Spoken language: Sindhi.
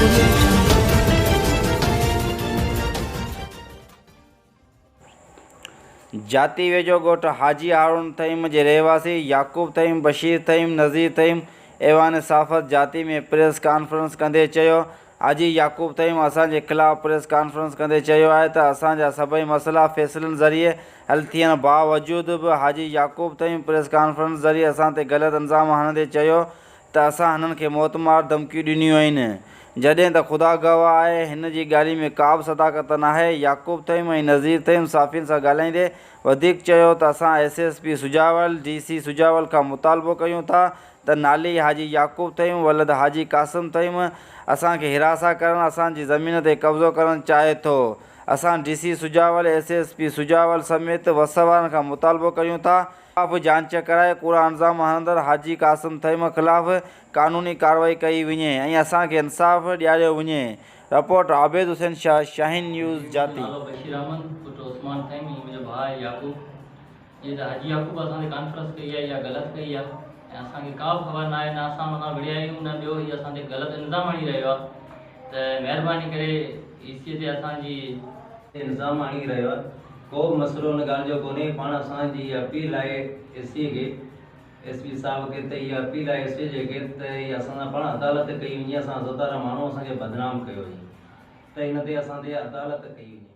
Audio Jungle. جاتي ويجهو ڳوٺ حاجي هارون ٿهيم جي رهواسي يعقوب ٿهيم، بشير ٿهيم، نذير ٿهيم ايوان صحافت جاتي ۾ پريس ڪانفرنس ڪندي چيو حاجي يعقوب ٿهيم اسان جي خلاف پريس ڪانفرنس ڪندي چيو آهي ته اسان جا سڀئي مسئلا فيصلن ذريعي حل ٿيڻ باوجود به حاجي يعقوب ٿهيم پريس ڪانفرنس ذريعي اسان تي غلط الزام هڻندي چيو ته اسان هنن کي موتمار ڌمڪيون ڏنيون آهن جڏهن ته خدا گواهه آهي هن جي ڳالهين ۾ ڪابه صداقت ناهي يعقوب ٿهيم ۽ نذير ٿهيم صحافين سان ڳالهائيندي وڌيڪ چيو ته اسان S S P Sujawal D C Sujawal کان مطالبو ڪيون ٿا ته نالي حاجي يعقوب ٿهيم ولد حاجي قاسم ٿهيم اسان کي هراسان ڪرڻ اسان جي زمين تي قبضو ڪرڻ چاهي ٿو اسان D C Sujawal S S P Sujawal سميت وس وارن کان مطالبو ڪريون ٿا خلاف جانچ ڪرائي ڪوڙا الزام هڻندڙ حاجي قاسم ٿهيم خلاف قانوني ڪارروائي ڪئي وڃي ۽ اسان کي انصاف ڏياريو وڃي رپورٽ، عابد حسين شاهه، شاهين نيوز، جاتي. منهنجو نالو بشير احمد پٽ عثمان ٿهيم ۽ منهنجو ڀاء آهي يعقوب. جيئن ته حاجي يعقوب اسان تي ڪانفرنس ڪئي آهي اها غلط ڪئي آهي ۽ اسان کي ڪا به خبر ناهي نه اسان ان سان وڙهيا آهيون نه ٻيو هي اسان تي غلط الزام هڻي رهيو آهي ته مهرباني ڪري اي سي تي اسان جي الزام هڻي رهيو آهي ڪو به مسئلو ان ڳالهه جو ڪونهي پاڻ اسان جي اپيل آهي اي سي کي ايس پي صاحب کي ته اها اپيل آهي ايس پي جي کي ته هي اسان سان پاڻ عدالت ڪئي وڃي اسان عزتدار ماڻهو اسان کي بدنام ڪيو وڃي ته ان تي اسان تي عدالت ڪئي وڃي.